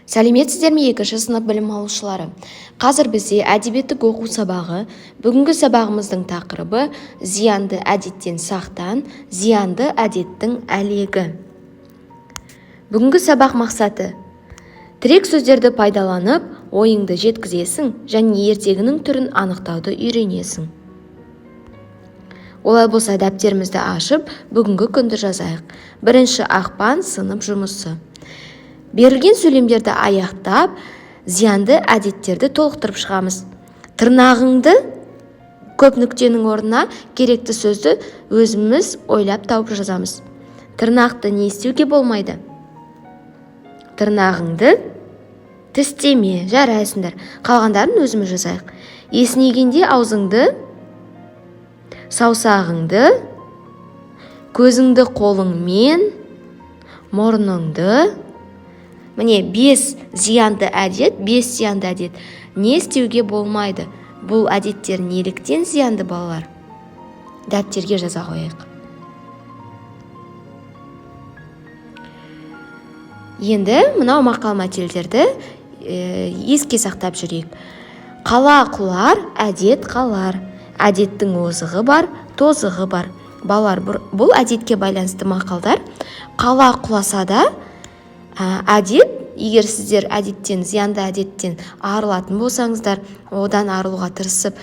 Сәлеметсіздер ме, екінші сынып білім алушылары! Қазір бізде әдебиеттік оқу сабағы. Бүгінгі сабағымыздың тақырыбы: «Зиянды әдеттен сақтан, зиянды әдеттің әлегі». Бүгінгі сабақ мақсаты: тірек сөздерді пайдаланып, ойыңды жеткізесің және ертегінің түрін анықтауды үйренесің. Олай болса, дәптерімізді ашып, бүгінгі күнді жазайық. 1 ақпан. Сынып жұмысы: берілген сөйлемдерді аяқтап, зиянды әдеттерді толықтырып шығамыз. Тырнағыңды, көп нүктенің орнына керекті сөзді өзіміз ойлап тауып жазамыз. Тырнақты не істеуге болмайды? Тырнағыңды тістеме. Жарайсыңдар. Қалғандарын өзіміз жазайық. Есінегенде аузыңды, саусағыңды, көзіңді қолыңмен, мұрныңды. Міне, бес зиянды әдет. Бес зиянды әдет. Не істеуге болмайды? Бұл әдеттер неліктен зиянды, балалар? Дәптерге жаза қояйық. Енді мынау мақал мәтелдерді еске сақтап жүрейік. Қала құлар, әдет қалар. Әдеттің озығы бар, тозығы бар. Балалар, бұл әдетке байланысты мақалдар. Қала құласа да, әдет, егер сіздер әдеттен, зиянды әдеттен арылатын болсаңыздар, одан арылуға тырысып,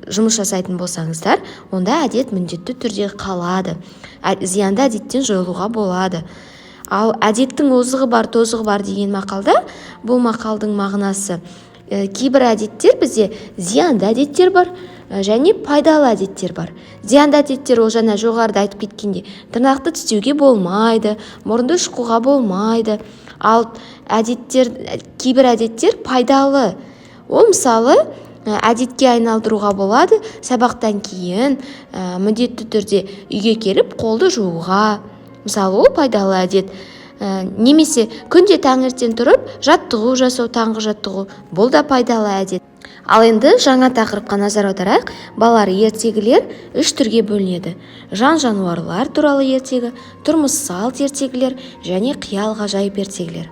жұмыс жасайтын болсаңыздар, онда әдет міндетті түрде қалады. Зиянды әдеттен жойылуға болады. Ал әдеттің озығы бар, тозығы бар деген мақалда, бұл мақалдың мағынасы: кейбір әдеттер, бізде зиянды әдеттер бар және пайдалы әдеттер бар. Зиянды әдеттер ол жаңа жоғарыда айтып кеткендей, тырнақты тістеуге болмайды, мұрынды шұқуға болмайды. Ал әдеттер, кейбір әдеттер пайдалы. Ол, мысалы, әдетке айналдыруға болады: сабақтан кейін міндетті түрде үйге келіп қолды жууға, мысалы, ол пайдалы әдет. Немесе күнде таңертең тұрып жаттығу жасау, таңғы жаттығу, бұл да пайдалы әдет. Ал енді жаңа тақырыпқа назар аударайық. Балалар, ертегілер үш түрге бөлінеді: жан жануарлар туралы ертегі, тұрмыс салт ертегілер және қиял ғажайып ертегілер.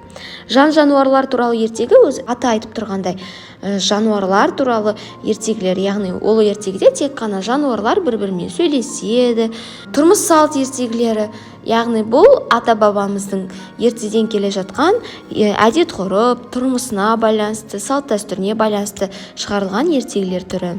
Жан жануарлар туралы ертегі, өз аты айтып тұрғандай, жануарлар туралы ертегілер, яғни ол ертегіде тек қана жануарлар бір бірімен сөйлеседі. Тұрмыс салт ертегілері, яғни бұл ата бабамыздың ертеден келе жатқан әдет ғұрып, тұрмысына байланысты, салт дәстүріне байланысты шығарылған ертегілер түрі.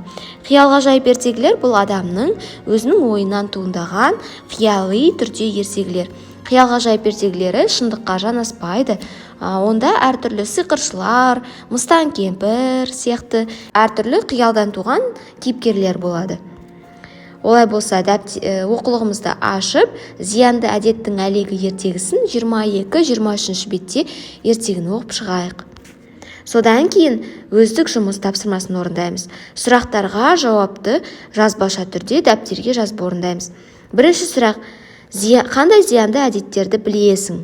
Қиял ғажайып ертегілер, бұл адамның өзінің ойынан туындаған қияли түрде ертегілер. Қиял ғажайып ертегілері шындыққа жанаспайды. Онда әртүрлі сиқыршылар, мыстан кемпір сияқты әртүрлі қиялдан туған кейіпкерлер болады. Олай болса, оқулығымызды ашып, «Зиянды әдеттің әлегі» ертегісін, 22-23 бетте ертегіні оқып шығайық. Содан кейін өздік жұмыс тапсырмасын орындаймыз. Сұрақтарға жауапты жазбаша түрде дәптерге жазып орындаймыз. Бірінші сұрақ: қандай зиянды әдеттерді білесің?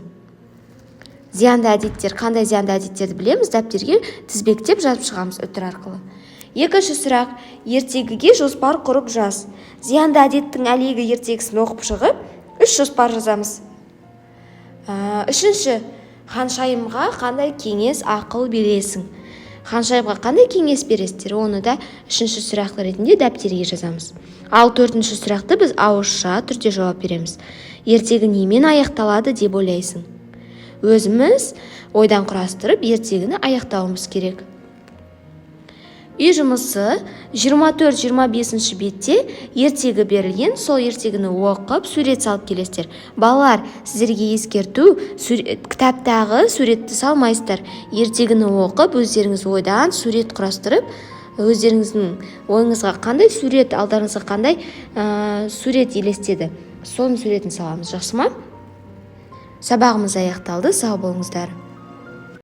Зиянды әдеттер, қандай зиянды әдеттерді білеміз? Дәптерге тізбектеп жазып шығамыз үтір арқылы. Екінші сұрақ: ертегіге жоспар құрып жаз. «Зиянды әдеттің әлегі» ертегісін оқып шығып, үш жоспар жазамыз. Үшінші: ханшайымға қандай кеңес, ақыл бересің? Ханшайымға қандай кеңес бересіздер? Оны да үшінші сұрақ ретінде дәптерге жазамыз. Ал төртінші сұрақты біз ауызша түрде жауап береміз. Ертегі немен аяқталады деп ойлайсың? Өзіміз ойдан құрастырып, ертегіні аяқтауымыз керек. Үй жұмысы: 24-25 бетте ертегі берілген. Сол ертегіні оқып, сурет салып келесіздер. Балалар, сіздерге ескерту: кітаптағы суретті салмайсыздар. Ертегіні оқып, өздеріңіз ойдан сурет құрастырып, өздеріңіздің ойыңызға қандай сурет, алдарыңызға қандай сурет елестеді, соның суретін саламыз. Жақсы ма? Сабағымыз аяқталды. Сау болыңыздар.